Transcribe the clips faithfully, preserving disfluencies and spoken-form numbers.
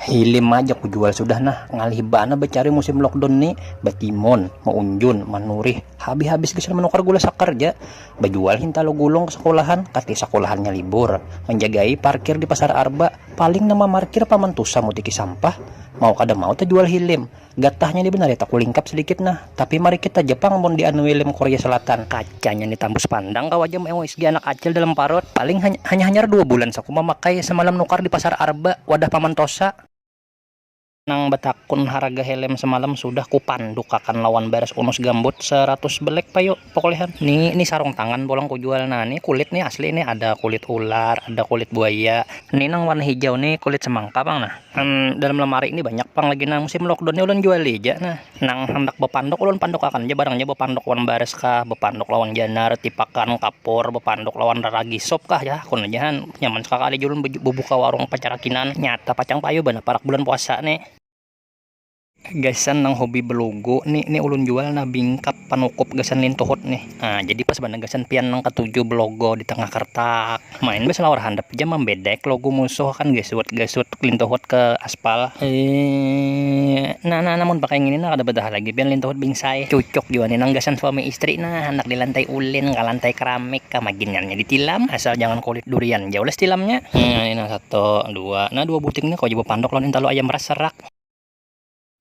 Hilim aja ku jual sudah nah, ngalih bana bacari musim lockdown ni, batimun, maunjun, manurih, habis-habis gasan manukar gula sakar ja, bajual hintalu gulung ka sakulahan, kati sakulahannya libur, manjagai parkir di pasar arba, paling nang mamarkir paman tusa mutiki sampah, mau kada mau tajual hilim, gatahnya ni banar ya takulingkap sadikit nah, tapi marikit aja pang mun dianui lem Korea Selatan, kacanya ni tambus pandang kawa ja maungis anak acil dalam parut, paling hanya hanya hanyar dua bulan saku mamakai samalam nukar di pasar arba, wadah paman tosa. Nang batakun haraga helm semalam sudah kupandukakan lawan baras unus gambut seratus belek payu pakulihan. Ni, ni sarung tangan pulang kujual nah, ni kulit ni asli ni, ada kulit ular, ada kulit buaya. Ni nang warna hijau ni kulit semangka pang nah. Hmm, dalam lemari ni banyak pang lagi nah, musim lockdown ni ulun juali ja nah. Nang handak bapanduk ulun pandukakan ja barangnya, bapanduk lawan baras kah, bapanduk lawan janar, tipakan, kapur, bapanduk lawan raragi sop kah ya, kun aja han. Nyaman sakakali ja ulun beju- bebuka warung pacarakinan, nyata pacang payu banar parak bulan puasa ni. Gasan nang hobi belogo ni, ni ulun jual nah bingkap panukup gasan lintuhut nih. Nah, jadi pas banar gasan pian nang katuju belogo di tengah kertak, main basalawar handap ja mambedek logo musuh kan, gasut-gasut lintuhut ke aspal. Eh, nah, nah, namun pakai ngini nah kada betah lagi pian lintuhut bingsai. Cucuk jua ni nang gasan suami istri nah, handak di lantai ulin ka lantai keramik ka, maginannya ditilam, asal jangan kulit durian ja ulas tilamnya. Nah, ini nah satu, dua, nah dua buting ni kawa ja bapanduk lawan intalu ayam ras serak.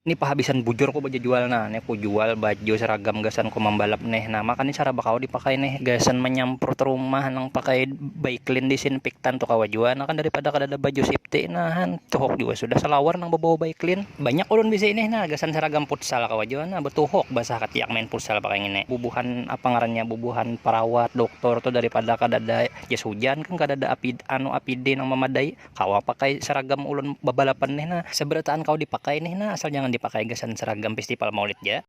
Ni pahabisan bujur ku bajajual nah, ni ku jual baju seragam gasan ku mambalap nih. Nah, maka ni cara bakawa dipakai nih gasan manyamprut rumah nang pakai Baiklin disinfektan tu kawa jua nah kan, daripada kadada baju safety nah han. Tuhuk jua sudah salawar nang babawa Baiklin. Banyak ulun bisi nih nah gasan seragam futsal kawa jua nah, betuhuk basah katiak main futsal pakai ngini. Bubuhan apa ngarannya, bubuhan perawat, doktor tu daripada kadada jas hujan kan, kadada apid anu A P D nang mamadai, kawa pakai seragam ulun babalapan nih nah. Seberataan kawa dipakai nih nah, asal jangan dipakai gasan seragam festival maulid ja.